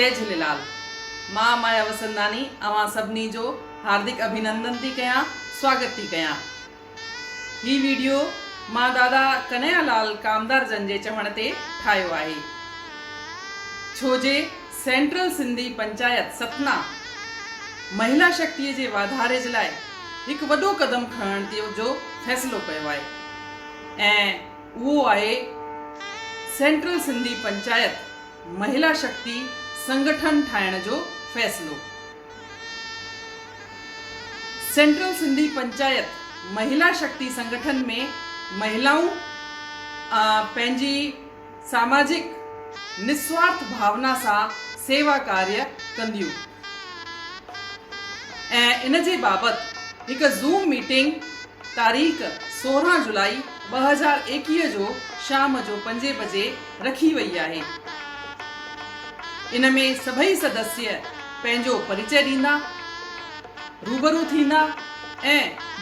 جئي جهوليلال. مان مايا وسنداني اوهان سڀني جو هاردڪ اڀينندن ٿي ڪيان، سواگت ٿي ڪيان. هي ويڊيو مان دادا ڪنهيا لال ڪامدار جن جي چوڻ تي ٺاهيو آهي. ڇو جي سينٽرل سنڌي پنچائت ستنا مهلا شڪتي جي واڌاري جي لاء هڪ وڏو قدم کڻڻ جو فيصلو ڪيو آهي ۽ اهو آهي سينٽرل سنڌي پنچائت مهلا شڪتي سنگٺن ٺاهڻ جو فيصلو. سينٽرل سنڌي پنچائت مهلا شڪتي سنگٺن ۾ مهلائون پنهنجي ساماجڪ نسوارٿ ڀاونا سان سيوا ڪاريه ڪنديون ۽ ان جي بابت هڪ زوم ميٽنگ تاريخ 16 جولائي 2021 جو شام جو پنجين بجي رکي وئي آهي. ان ۾ سڀئي سدسيه پنهنجو پريچئه ڏيندا، روبرو ٿيندا ۽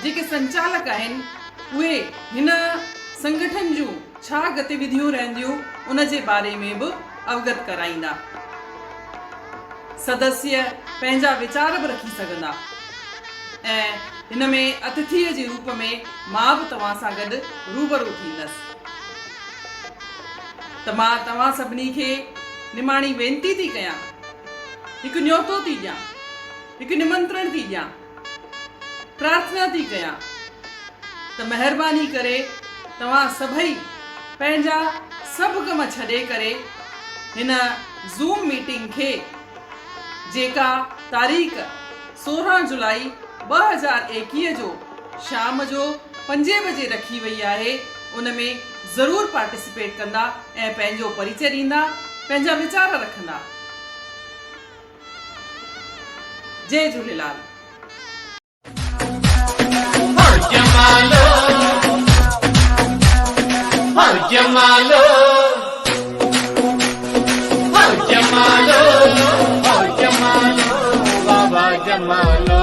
جيڪي سنچالڪ آهن اهي هن سنگٺن جون ڇا گتيوڌيون رهنديون ان جي باري ۾ به اوگت ڪرائيندا. سدسيه پنهنجا ويچار به رکي سگهندا ۽ هن ۾ اتٿيء جي روپ ۾ مان به توهان سان گڏ روبرو ٿيندس ته مان توهان سڀني کي نماڻي وينتي ٿي ڪيان، هڪ نيوتو ٿي ڏيان، هڪ نمنترڻ ٿي ڏيان، پرارٿنا ٿي ڪيان ته مهرباني ڪري توهان سڀئي پنهنجا سڀ ڪم ڇڏي ڪري هن زوم ميٽنگ کي جيڪا تاريخ 16 جولائي 2021 جو شام جو پنجين بجي رکي وئي آهي ان ۾ ضرور پارٽيسپيٽ ڪندا ۽ پنهنجو پريچئه ڏيندا پنهنجا ويچار رکندا. جئي جهوليلال. جمالو جمالو جمالو جمالو بابا جمالو.